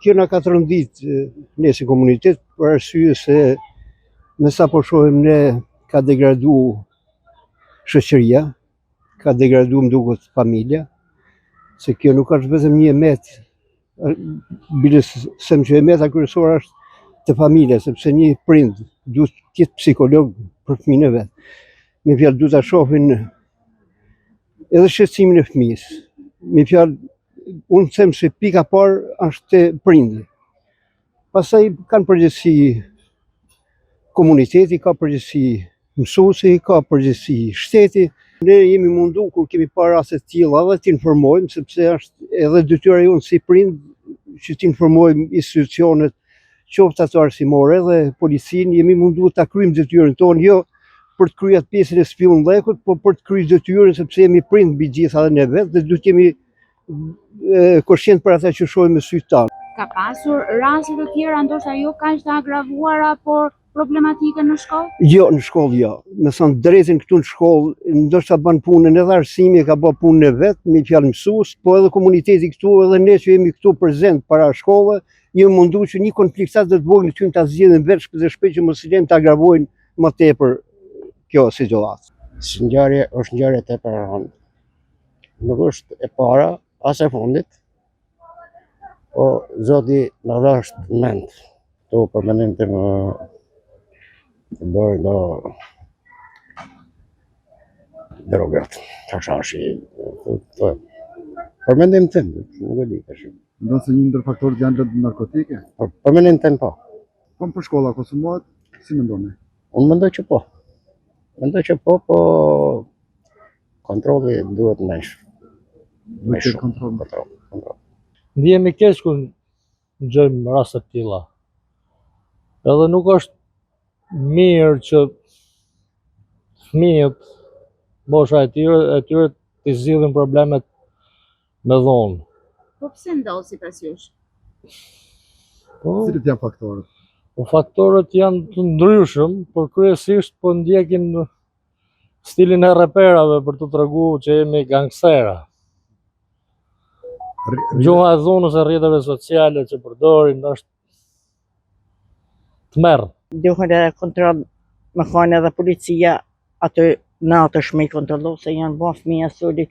Kjo na ka trondit ne si komunitet për arsye se me sa po shohim ne ka degradu shoqëria, ka degradu më duket familja, se kjo nuk është vetëm një e metë, bile them që e meta kryesore është te familja, sepse një prind duhet të jetë psikolog për fëmijën e vet. Me fjalë duhet ta shohin edhe shqetësimin e fëmijës. Me fjalë unë them se pika e parë është te prindi. Pastaj kanë përgjegjësi komuniteti, ka përgjegjësi mësuesi, ka përgjegjësi shteti. Ne jemi mundu kur kemi parë raste të tilla edhe të informojmë, sepse është edhe detyra jonë si prind që të informojmë institucionet, qoftë ato arsimore edhe policinë, jemi mundu ta kryejmë detyrën tonë, jo për të kryer atë pjesën e spiunllekut, po për të kryer detyrën sepse jemi prind mbi gjitha edhe ne vetë dhe duhet të jemi koshient për ata që shohim me sytë tanë. Ka pasur raste të tjera, ndoshta jo kaq të agravuara, por problematike në shkollë? Jo, në shkollë jo. Me thënë drejtën këtu në shkollë, ndoshta bën punën edhe arsimi e ka bërë punën e vet, me fjalë mësues, po edhe komuniteti këtu, edhe ne që jemi këtu prezent para shkolle, jemi mundu që një konflikt sado të vogël këtu ta zgjidhim vetë shpejt e shpejt që mos i lëmë të agravojnë më tepër kjo situatë. Si ngjarje është ngjarje tepër e rëndë. Nuk është e para, as e fundit, po zoti na dhashtë mend, këtu për mendim tim të bërë do drogat, hashashi, të, për mendim tim, nuk e di tash. Mendon se një ndër faktorët janë lëndët narkotike? Për, për mendim tim po. Po nëpër shkolla konsumohet, si mendoni? Unë mendoj që po. Mendoj që po, po kontrolli duhet më shumë. Më shumë kontroll. Kontroll, kontroll. Ndihemi keq kur dëgjojmë raste të tilla. Edhe nuk është mirë që fëmijët mosha e tyre e tyre t'i zgjidhin problemet me dhunë. Po pse ndodh sipas jush? Po, Cilët janë faktorët? Po faktorët janë të ndryshëm, por kryesisht po ndjekin stilin e reperave për të tregu që jemi gangstera. Gjuha e dhunës e rrjeteve sociale që përdorin është tmerr. Duhet edhe kontroll me kanë edhe policia aty natësh me i kontrollu se janë bo fëmija solit.